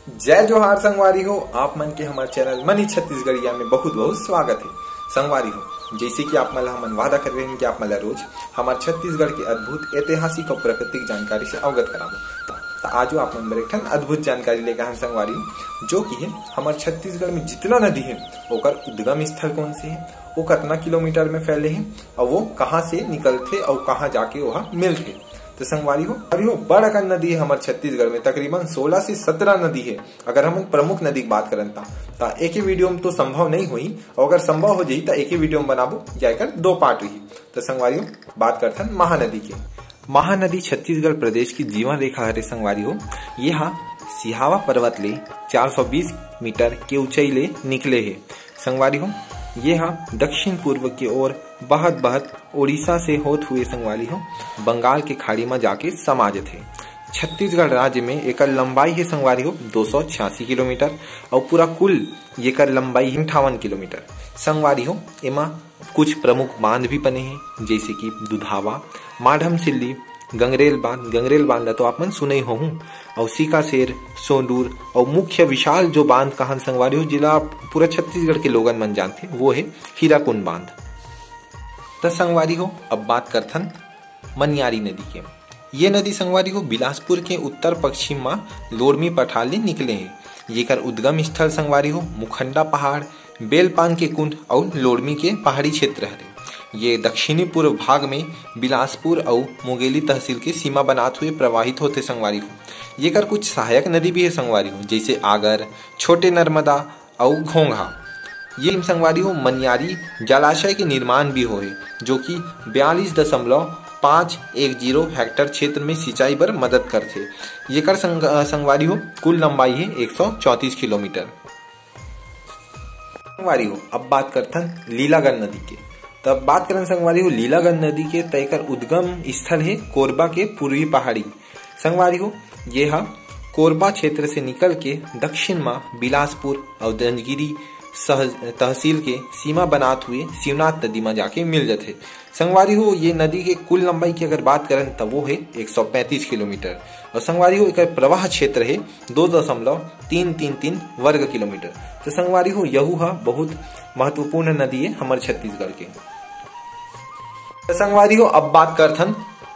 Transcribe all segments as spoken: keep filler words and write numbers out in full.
जय जोहार संगवारी हो, आप मन के हमर चैनल मनी छत्तीसगढ़िया में बहुत बहुत स्वागत है। संगवारी हो, जैसे कि आप मन ला हमन वादा कर रहे हैं कि आप मन ला रोज हमर छत्तीसगढ़ के अद्भुत ऐतिहासिक और प्राकृतिक जानकारी से अवगत कराबो। त, त आजो आप मन बर एक ठन अद्भुत जानकारी लेके आए हन संगवारी हो, जो कि है हमर छत्तीसगढ़ में जितना नदी है ओकर उद्गम स्थल कौन से है, वो कतना किलोमीटर में फैले है और वो कहाँ से निकलथे और कहाँ जाके वहाँ मिलथे। तो संगवारी हो, अभी वो बड़ अकन नदी है हमर छत्तीसगढ़ में, तकरीबन सोलह से सत्रह नदी है। अगर हम प्रमुख नदी की बात करन ता, ता एक ही वीडियो में तो संभव नहीं हुई, और अगर संभव हो जाई ता एक ही वीडियो में बनाबो, या एकर दो पार्ट रही। तो संगवारी हो, बात करथन महानदी के। महानदी छत्तीसगढ़ प्रदेश की जीवन रेखा हरे संगवारी हो। ये हा सिहावा पर्वत ले चार सौ बीस मीटर के ऊंचाई ले निकले हे संगवारी हो। ये हा दक्षिण पूर्व के ओर बहत बहत उड़ीसा से होत हुए संगवारी हो बंगाल के खाड़ी म जाके समा जथे। छत्तीसगढ़ राज्य में एकर लंबाई हे संगवारी हो दो सौ छियासी किलोमीटर और पूरा कुल येकर लंबाई हे अंठावन किलोमीटर। संगवारी हो, एमा कुछ प्रमुख बांध भी बने हे, जैसे कि दुधावा, माढ़म सिल्ली, गंगरेल बांध। गंगरेल बांध ला तो आप मन सुने ही होहू, और सीकासेर, सोंडूर, और मुख्य विशाल जो बांध कहन संगवारी हो, जिला पूरा छत्तीसगढ़ के लोगन मन जानथे, वो हे हीराकुंड बांध। त संगवारी हो, अब बात करथन मनियारी नदी के। ये नदी संगवारी हो बिलासपुर के उत्तर पश्चिम म लोरमी पठार ले निकले हे। येकर उद्गम स्थल संगवारी हो मुखंडा पहाड़, बेलपान के कुंड अउ लोरमी के पहाड़ी क्षेत्र हरे। ये दक्षिणी पूर्व भाग में बिलासपुर अउ मुंगेली तहसील के सीमा बनात हुए प्रवाहित होथे संगवारी हो। येकर कुछ सहायक नदी भी हे संगवारी हो, जैसे आगर, छोटे नर्मदा, अउ घोंघा। ये संगवारी हो मनियारी जलाशय के निर्माण भी होहे, जो कि बयालीस दशमलव पाँच एक जीरो हेक्टर क्षेत्र में सिंचाई बर मदद करथे। येकर संग-, अ, संगवारी हो कुल लंबाई हे एक सौ चौंतीस किलोमीटर। संगवारी हो, अब बात करथन लीलागंज नदी के। तब बात करन संगवारी हो लीलागंज नदी के, त एकर उद्गम स्थल हे कोरबा के पूर्वी पहाड़ी। संगवारी हो, ये हा कोरबा क्षेत्र से निकल के दक्षिण म बिलासपुर अउ दंजगिरी सह-, तहसील के सीमा बनात हुए शिवनाथ नदी म जाके मिल जथे। संगवारी हो, ये नदी के कुल लंबाई की अगर बात करन, त वो हे एक सौ पैंतीस किलोमीटर। अउ संगवारी हो, एकर प्रवाह क्षेत्र हे दो दशमलव तीन तीन तीन वर्ग किलोमीटर। त संगवारी हो, यहू हा बहुत महत्वपूर्ण नदी हे हमर छत्तीसगढ़ के। त संगवारी हो, अब बात करथन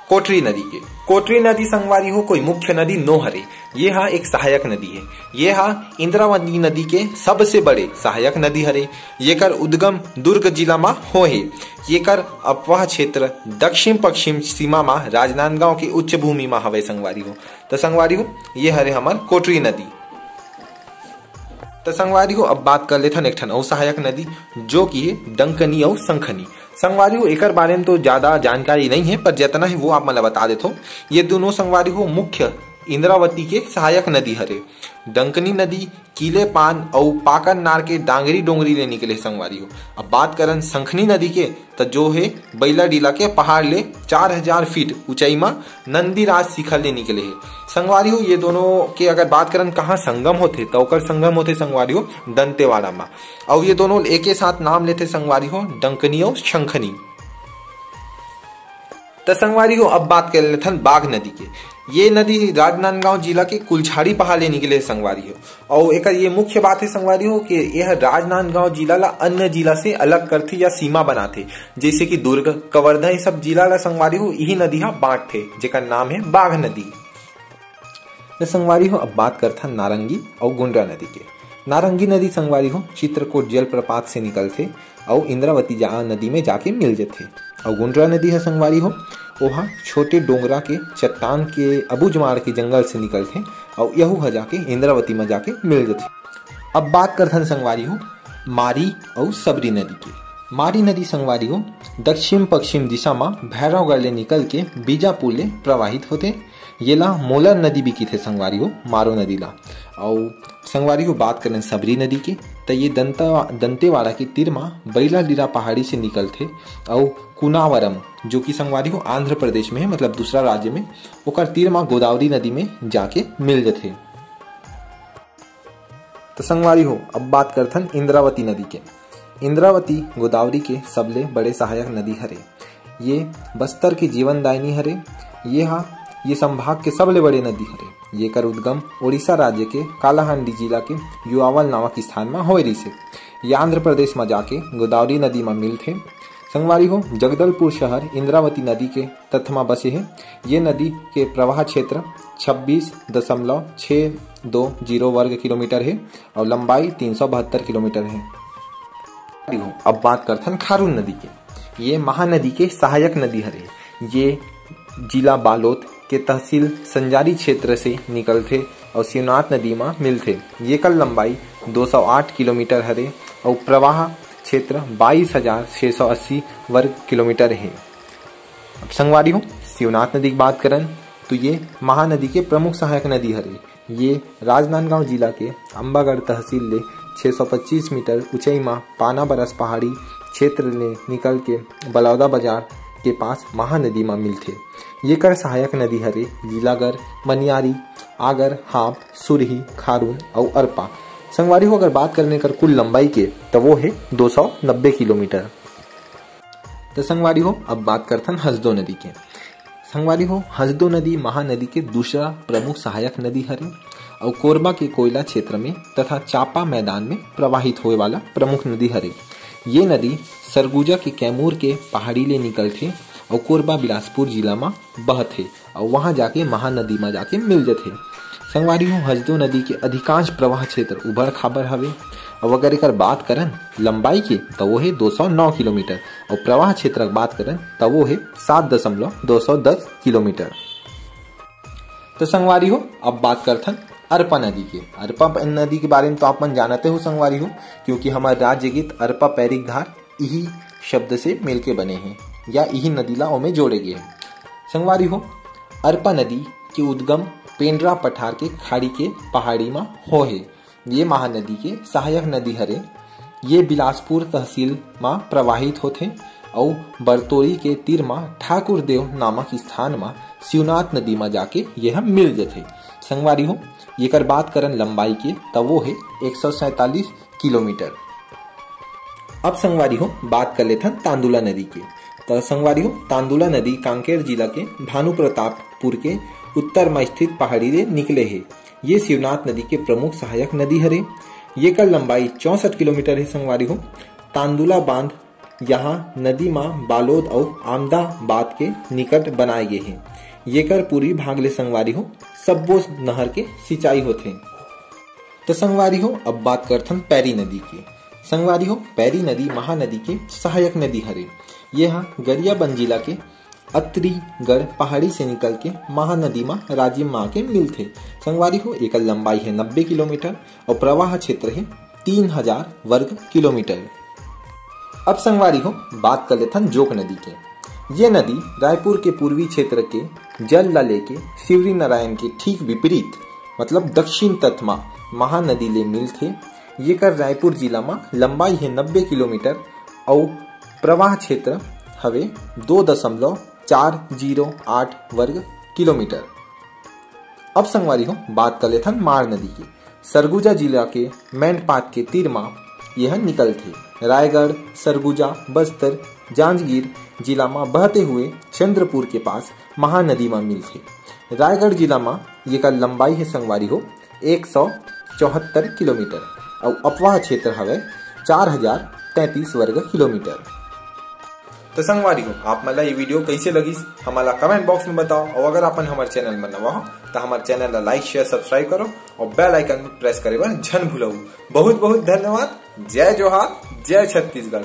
कोटरी नदी के। कोटरी नदी संगवारी हो कोई मुख्य नदी नो हरे, ये हा एक सहायक नदी हे। ये हा इंद्रावती नदी के सबसे बड़े सहायक नदी हरे। येकर उद्गम दुर्ग जिला म होहे। येकर अपवाह क्षेत्र दक्षिण पश्चिम सीमा म राजनांदगांव के उच्च भूमि म हवय संगवारी हो। त संगवारी हो, ये हरे हमर कोटरी नदी। त संगवारी हो, अब बात कर लेथन एक ठन अउ सहायक नदी, जो कि हे डंकनी अउ संखनी। संगवारी हो, एकर बारे में तो ज्यादा जानकारी नहीं हे, पर जितना हे वो आप मन ला बता देथो। ये दोनों संगवारी हो मुख्य इंद्रावती के सहायक नदी हरे। डंकनी नदी कीले पान अउ पाकन नार के डांगरी डोंगरी ले निकले संगवारी हो। अब बात करन संखनी नदी के, त जो हे बइलाडीला के पहाड़ ले चार हजार फीट ऊंचाई म नंदीराज शिखर ले निकले हे। संगवारी हो, ये दोनों के अगर बात करन कहाँ संगम होथे, त ओकर संगम होथे संगवारी हो दंतेवाड़ा म। अउ ये दोनों एके साथ नाम लेथे संगवारी हो डंकनी अउ शंखनी। त संगवारी हो, अब बात कर लेथन बाघ नदी के। ये नदी राजनांदगांव जिला के कुलछाड़ी पहाड़ ले निकले हे संगवारी हो। अउ एकर ये मुख्य बात हे संगवारी हो कि यह राजनांदगांव जिला ला अन्य जिला से अलग करथे या सीमा बनाथे, जैसे कि दुर्ग, कवर्धा, ये सब जिला ला संगवारी हो इही नदी हा बांटथे, जेकर नाम हे बाघ नदी। त संगवारी हो, अब बात करथन नारंगी अउ गुंडरा नदी के। नारंगी नदी संगवारी हो चित्रकूट जलप्रपात से निकलथे अउ इंद्रावती जा-, नदी में जाके मिल जथे। अउ गुंडरा नदी ह संगवारी हो, ओहा छोटे डोंगरा के चट्टान के अबुझमाड़ के जंगल से निकलथे अउ यहू ह जाके इंद्रावती म जाके मिल जथे। अब बात करथन संगवारी हो मारी अउ सबरी नदी के। मारी नदी संगवारी हो दक्षिण पश्चिम दिशा म भैरवगढ़ ले निकल के बीजापुर ले प्रवाहित होथे। येला मोलर नदी भी किथे संगवारी हो, मारो नदी ला। अउ संगवारी हो बात करें सबरी नदी के, त ये दंता-, दंतेवाड़ा के तीर म बैलाडीला पहाड़ी से निकलथे अउ कुनावरम, जो कि संगवारी हो आंध्र प्रदेश में हे, मतलब दूसरा राज्य में, ओकर तीर म गोदावरी नदी में जाके मिल जथे। त संगवारी हो, अब बात करथन इंद्रावती नदी के। इंद्रावती गोदावरी के सबले बड़े सहायक नदी हरे। ये बस्तर के जीवनदायिनी हरे। ये हा ये संभाग के सबले बड़े नदी हरे। येकर उद्गम ओडिशा राज्य के कालाहांडी जिला के युआवल नामक स्थान म होए रिहिसे। ये आंध्र प्रदेश म जाके गोदावरी नदी म मिलथे। संगवारी हो, जगदलपुर शहर इंद्रावती नदी के तट म बसे हे। ये नदी के प्रवाह क्षेत्र छब्बीस दशमलव छह दो जीरो वर्ग किलोमीटर हे अउ लंबाई तीन सौ बहत्तर किलोमीटर हे। अब बात करथन खारून नदी के। ये महानदी के सहायक नदी हरे। ये जिला बालोद के तहसील संजारी क्षेत्र से निकलथे अउ शिवनाथ नदी म मिलथे। येकर लंबाई दो सौ आठ किलोमीटर हरे अउ प्रवाह क्षेत्र बाईस हजार छह सौ अस्सी वर्ग किलोमीटर हे। अब संगवारी हो, शिवनाथ नदी की बात करन तो ये महानदी के प्रमुख सहायक नदी हरे। ये राजनांदगांव जिला के अंबागढ़ तहसील ले छह सौ पच्चीस मीटर ऊंचाई म पानाबरस पहाड़ी क्षेत्र ले निकल के बलौदा बाजार के पास महानदी म मिलथे। येकर सहायक नदी हरे लीलागर, मनियारी, आगर, हाप, सुरही, खारून अउ अरपा। संगवारी हो, अगर बात करन एकर कुल लंबाई के, त वो हे दो सौ नब्बे किलोमीटर। त संगवारी हो, अब बात करथन हसदो नदी के। संगवारी हो, हसदो नदी महानदी के दूसरा प्रमुख सहायक नदी हरे अउ कोरबा के कोयला क्षेत्र में तथा चापा मैदान में प्रवाहित होए वाला प्रमुख नदी हरे। ये नदी सरगुजा के कैमूर के पहाड़ी ले निकलथे अउ कोरबा बिलासपुर जिला म बहथे अउ वहां जाके महानदी म जाके मिल जथे। संगवारी हो, हसदो नदी के अधिकांश प्रवाह क्षेत्र उबड़ खाबड़ हवे। अब अगर एकर बात करन लंबाई के, त वो हे दो सौ नौ किलोमीटर अउ प्रवाह क्षेत्र के बात करन, त वो हे सात दशमलव दो सौ दस किलोमीटर। तो संगवारी हो, अब बात करथन अरपा नदी के। अरपा प-, नदी के बारे में तो आप मन जानते हो संगवारी हो, क्योंकि हमार राज्य गीत अरपा पैरी के धार इही शब्द से मिलके बने हे या इही नदी ला ओमे जोड़े गे हे। संगवारी हो, अरपा नदी के उद्गम पेंड्रा पठार के खाड़ी के पहाड़ी म होहे। ये महानदी के सहायक नदी हरे। ये बिलासपुर तहसील म प्रवाहित होथे अउ बरतोरी के तीर म ठाकुर देव नामक स्थान म शिवनाथ नदी म जाके ये ह मिल जथे। संगवारी हो, येकर बात करन लंबाई के, त वो हे एक सौ सैंतालीस किलोमीटर। अब संगवारी हो, बात कर लेथन तांदुला नदी के। त संगवारी हो, तांदुला नदी कांकेर जिला के भानु प्रतापपुर के उत्तर म स्थित पहाड़ी ले निकले हे। ये शिवनाथ नदी के प्रमुख सहायक नदी हरे। येकर लंबाई चौसठ किलोमीटर हे संगवारी हो। तांदुला बांध यहाँ नदी म बालोद अउ अहमदाबाद के निकट बनाए गे हे। येकर पूर्वी भाग ले संगवारी हो, सब्बो नहर के सिंचाई होथे। तो संगवारी हो, अब बात करथन पैरी नदी के। संगवारी हो, पैरी नदी महानदी के सहायक नदी हरे। ये ह गरियाबंद जिला के अत्रीगढ़ पहाड़ी से निकल के महानदी म राजिम म आके मिलथे। संगवारी हो, एकर लंबाई हे नब्बे किलोमीटर अउ प्रवाह क्षेत्र हे तीन हजार वर्ग किलोमीटर। अब संगवारी हो, बात कर लेथन जोंक नदी के। ये नदी रायपुर के पूर्वी क्षेत्र के जल ला लेके शिवरी नारायण के ठीक विपरीत, मतलब दक्षिण तट म महानदी ले मिलथे। येकर रायपुर जिला म लंबाई हे नब्बे किलोमीटर अउ प्रवाह क्षेत्र हवे दो दशमलव चार जीरो आठ वर्ग किलोमीटर। अब संगवारी हो, बात कर लेथन माड़ नदी के। सरगुजा जिला के मैंडपाट के तीर म यह निकलथे। रायगढ़, सरगुजा, बस्तर, जांजगीर जिला म बहते हुए चंद्रपुर के पास महानदी म मिलथे। रायगढ़ जिला म येकर लंबाई हे संगवारी हो एक सौ चौहत्तर किलोमीटर अउ अपवाह क्षेत्र हवय चार हजार तैंतीस वर्ग किलोमीटर। तो संगवारी हो, आप मन ला ये वीडियो कैसे लगिस, हमन ला कमेंट बॉक्स में बताओ। और अगर अपन हमारे चैनल में नवा हो, तो हमारे चैनल ला लाइक, शेयर, सब्सक्राइब करो और बेल आइकन प्रेस करे बर झन भूलव। बहुत बहुत धन्यवाद। जय जोहार, जय छत्तीसगढ़।